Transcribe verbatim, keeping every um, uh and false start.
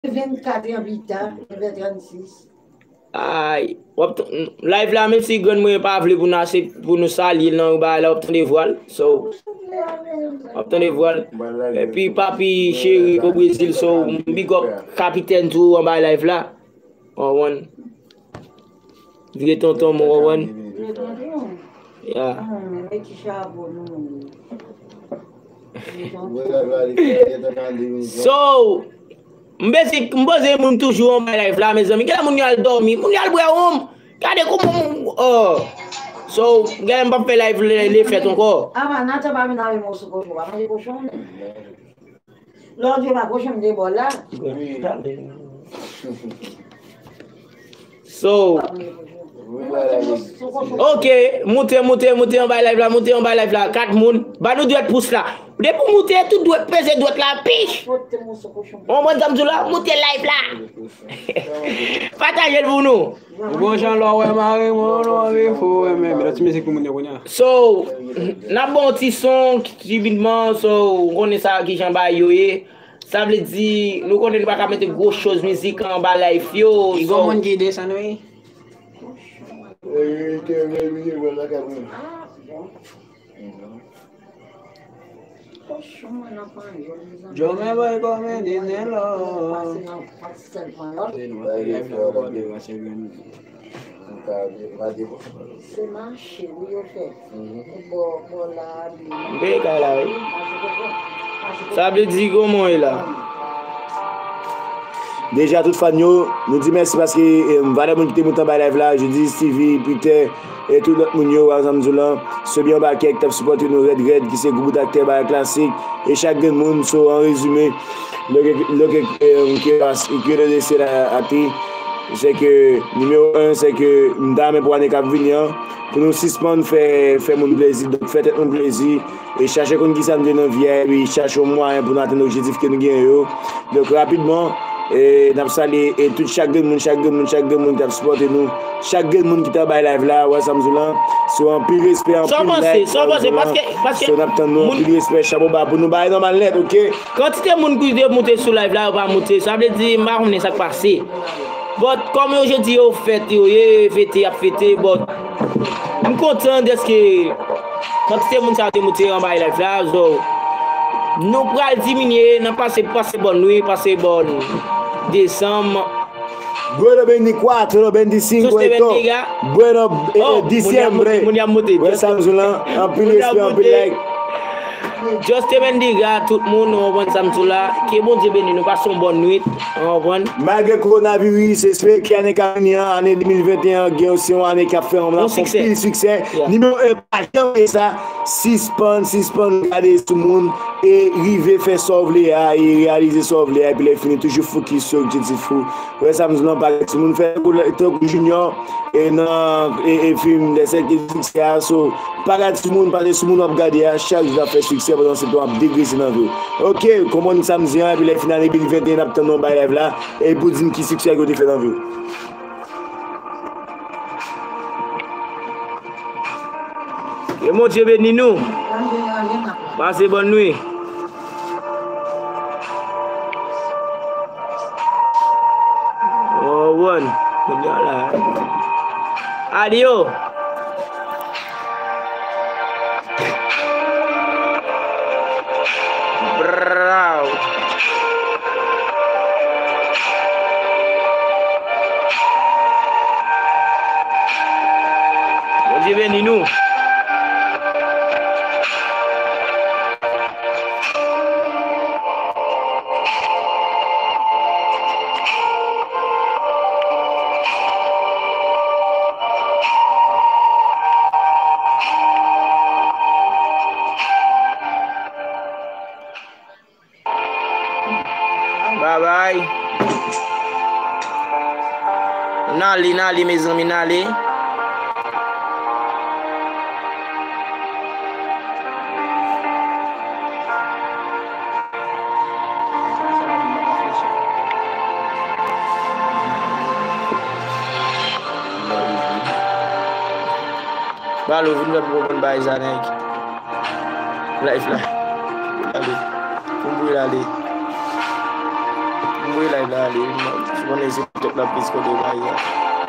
vennkat an pita, vennkat trannsis. Ay, w ap t- live la, menm si grann mwen pa vle pou nou ase- pou nou salye l nan yon bagay la, w ap tande vwa l. So, w ap tande vwa l. Epi papi cheri o Brezil, so, m big up kapitèn tou anba live la. Ou konprann? Vire tonton mwen, ou konprann? Ya. So, m bezwen, m bezwen moun toujou anba live la, mezanmi. Genlè moun yo al dòmi, moun yo al bwè wonm. Gade kòman moun, oh. So, genlè m p ap fè live le, le fèt ankò. Ama, Nathan pa vin avè m sou kochon, pa manje kochon, men. Lè w di w pa kochon, m te ba w la. So, ok, moute, moute, moute anba live la, moute anba live la, kat moun, ba nou dwèt pous la. Depi w moute, tout dwèt, peze dwèt la, pich! Ou konprann sa m di w la? Moute live la! Pataje l pou nou! Ou gon jan lè w wè mari mwen, ou anvi fou, wè, men, men, ti mizik pou moun yo kounye a. So, n ap ba w ti son, ti bitman, so, ou konnen sa, kijan bagay yo ye. Sa vle di, nou konnen nou pa ka mete gwo choz mizik anba live yo. Li gon moun ki desann wi. Jomen boy kòmedi nen lò. Se mache wi yo fè. Bò, bò la, byen. Sa vle di kòman w ye la? Deja tout fan yo, nou di mèsi paske, eh, valè moun ki te moute anba live la, Judith, Stevie, Peter, e tout lòt moun yo, Wazam Zoulan, Sebyen Bakè ki t ap sipòte nou rèd rèd, ki se gwo bout aktè bagay klasik, e chak grenn moun, so an rezime, lè ke, lè ke, eh, ke, ke le desè la ate, se ke, nimewo en, se ke m ta renmen pou ane k ap vini an, pou nou sispann fè, fè moun plezi, donk fè tèt nou plezi, e chache konn kisa n vle nan vi a, epi chache yon mwayen pou n atenn objektif ke n genyen yo. Donk, rapidman, e, n ap salye, e, tout chak grenn moun, chak grenn moun, chak grenn moun ki t ap sipòte nou, chak grenn moun ki t ap bay live la, wè sa m di w lan, se anpil respè, anpil like, wè sa m di w lan. So, n ap tann nou, anpil respè, chapo ba pou nou, bagay nòmal nèt, oke? Kantite moun ki te moute sou live la, yo pa moute, sa vle di, m pa konnen sa k pase. But, kòm yo jodi yo fèt, yo ye fete, y ap fete, but, m kontan dèske kantite moun sa yo te moute anba live la, so, nou pral diminye, n ap pase, pase bòn nwit, pase bòn desanm. Bueno, veinticuatro, veinticinco, esto. Bueno, eh, diciembre. Wè sa m di w lan, anpil respè, anpil like. Just te bendiga tout moun, ou konprann sa m di w la. Ke Bondye beni nou, pase yon bòn nwit, ou konprann? Malgre kowonaviris, espere ke ane k ap vini an, ane de mil venteyen an, gen osi yon ane k ap fè yon, yon anpil siksè. Nimewo en, pa janm bliye sa, sispann, sispann gade sou moun, e rive fè sa w vle a, e reyalize sa w vle a, epi lè fini, toujou fokis sou objektif ou. Wè sa m di w lan, pa gade sou moun, fè tankou, tankou Junior, e nan, e, e fim Dèsèk e siksè a, so, pa gade sou moun, paske sou moun w ap gade a, chak jou l ap fè siksè, pandan se tan w ap degrese nan vi w. Oke, konprann sa m di an, epi lè fin ane de mil venteyen, n ap tann nou bay live la, e pou di m ki siksè ke w te fè nan vi w. Ke Bondye beni nou. Pase bòn nwit. Oh, one. Kounye a la. Adio. Braw. Bondye beni nou. Babay. N ale, n ale, mezanmi, n ale. Balo, vin fè pou konprann bagay sa, nèg. Live la. Ale. Pou m voye l ale. voye live la ale. Ou konnen se pèp la plis kote bay a.